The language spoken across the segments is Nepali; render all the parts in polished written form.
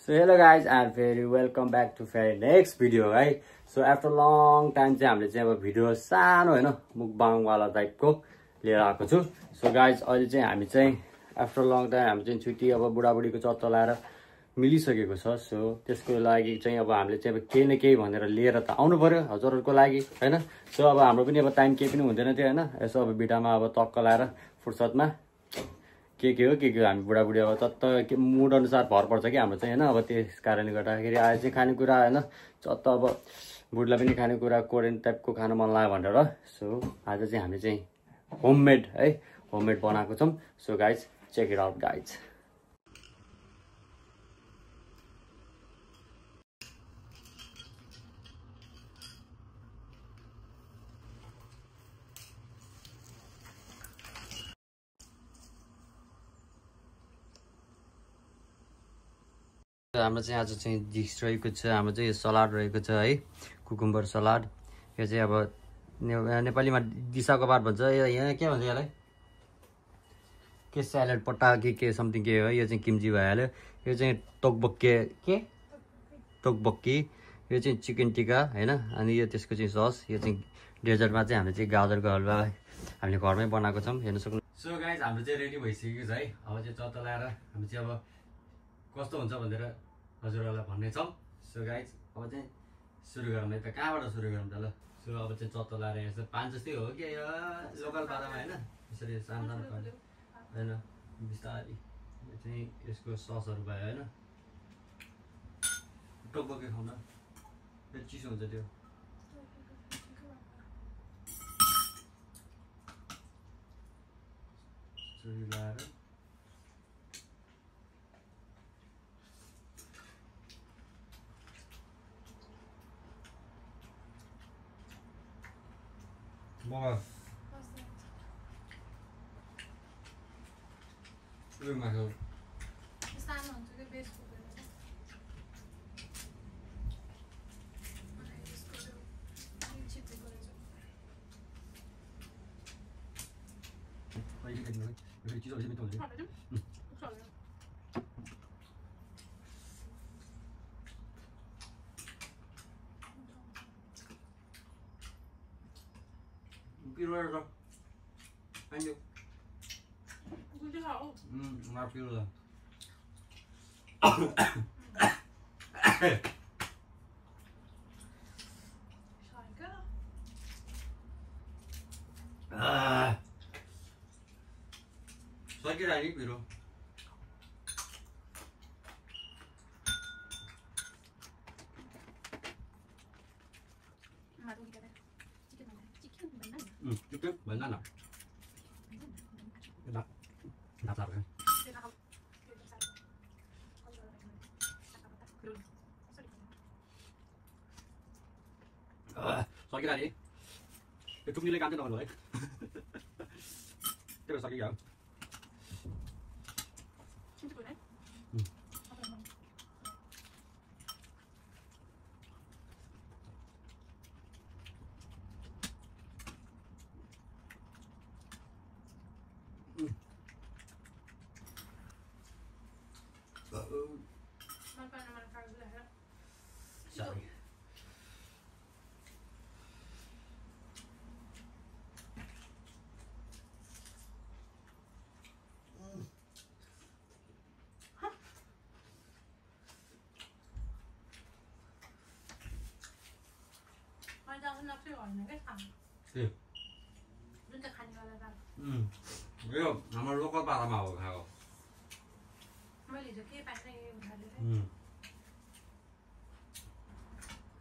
So hello guys and very welcome back to very next video है. So after long time चाहिँ हामीले चाहिँ अब भिडियो सानो हैन मुकबाङ वाला टाइपको लिएर आएको छु. So guys अहिले चाहिँ हामी चाहिँ after long time हामी चाहिँ छुट्टी अब बुढाबुढीको चट्टा लाएर मिलिसकेको छ. So त्यसको लागि चाहिँ अब हामीले चाहिँ अब केही न केही भनेर लिएर त आउनु पर्यो हजुरहरुको लागि हैन. So अब हाम्रो पनि अब टाइम केही पनि हुँदैन थियो हैन. यसो अब बिटामा अब टक्क लाएर फुर्सदमा के हो हामी बुढाबुढी अब चत्त मुड अनुसार भर पर्छ कि हाम्रो चाहिँ हैन. अब त्यस कारणले गर्दाखेरि आज चाहिँ खानेकुरा हैन चत्त अब बुढलाई पनि खानेकुरा कोरियन टाइपको खान मन लाग्यो भनेर. सो आज चाहिँ हामी चाहिँ होममेड बनाएको छौं. So guys check it out guys. हाम्रो चाहिँ आज चाहिँ डिस रहेको छ. हाम्रो चाहिँ सलाड रहेको छ है, कुकुम्बर सलाड. यो चाहिँ अब नेपालीमा दिसाको पात भन्छ. यहाँ के भन्छ यसलाई, के स्यालेड पट्टा के समथिङ के हो. यो चाहिँ किम्ची भइहाल्यो. यो चाहिँ टोकबक्की. यो चाहिँ चिकन टिक्का हैन. अनि यो त्यसको चाहिँ सस. यो चाहिँ डेजर्टमा चाहिँ हामीले चाहिँ गाजरको हलुवा हामीले घरमै बनाएको छौं, हेर्न सक्नु. सो गाइज हाम्रो चाहिँ रेडी भइसक्यो छ है. अब चाहिँ चत्ता लाएर हामी चाहिँ अब कस्तो हुन्छ भनेर हजुरहरुलाई भन्ने छौं. सो गाइज अब चाहिँ सुरु गरौँ है त. कहाँबाट सुरु गरौँ त ल. सो अब चाहिँ चत्ता लाएर यस्तो पान जस्तै हो कि यो लोकल पारामा हैन, यसरी सानो पानी हैन बिस्तारै. यो चाहिँ यसको ससहरु भयो हैन. टोकबक्की खाउँ न, त्यो चिसो हुन्छ त्यो. सुरु लाएर 먹어. 이거 마셔. 싸면 어떻게 베이스 거예요? 이게 되는 거. 여기 지도 이제 밑에 아, 맞아? 응. 필요해서 아니요. 근데 하오. 나 필요해. 샤이가. 아. 소기라니 필요. Chicken banana. Nạp rồi. Xoay cái này đi. Cái chung đi lên cam cho nó rồi. Cái rồi xoay cái gì vậy? Sorry. Sì. Io non lo có ba màu hả?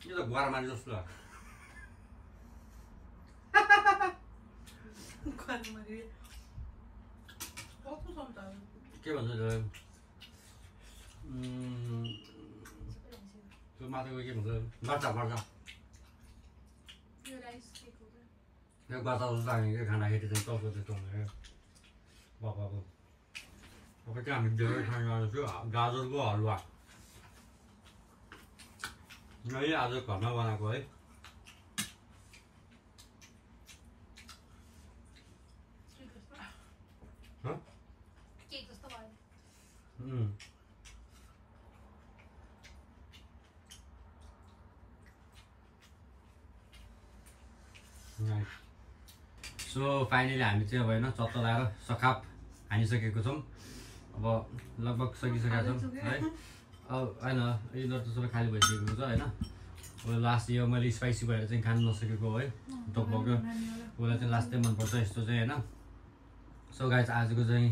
Như là guacamole 줬어. guacamole. 어떤 다. Cái vấn đề là tôi mang theo cái vấn đề bắt chặt. Nếu ba tao rằng cái khả này thì tao có thể trồng này. Bảo. Cái cái mình đưa thành cái gazer của họ luôn. Nói là tôi còn đâu mà coi. Hả? Cake was the one. So finally हामी चाहिँ अब होइन चत्त लगाएर सखाप हानिसकेको छौँ अब लगभग सकिसकेका छौँ है अब होइन यिनीहरू त सबै खाली भइसकेको छ होइन अब लास्ट यो मैले स्पाइसी भएर चाहिँ खानु नसकेको है टकभक्यो उसलाई चाहिँ लास्ट चाहिँ मनपर्छ यस्तो चाहिँ होइन सो गाइज आजको चाहिँ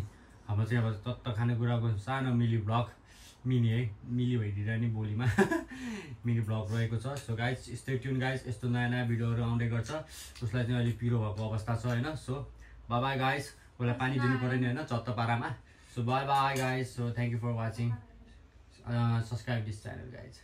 हाम्रो चाहिँ अब तत्त खानेकुराको सानो मिली ब्लग मिनी है मिली भइदिएर नि भोलिमा मिनी ब्लग रहेको छ so guys stay tune guys यस्तो नयाँ नयाँ भिडियोहरू आउँदै गर्छ उसलाई चाहिँ अहिले पिरो भएको अवस्था छ होइन सो बाई बाई गाइज उसलाई पानी दिनु पऱ्यो नि होइन चत्त पारामा so bye bye guys so thank you for watching subscribe this channel guys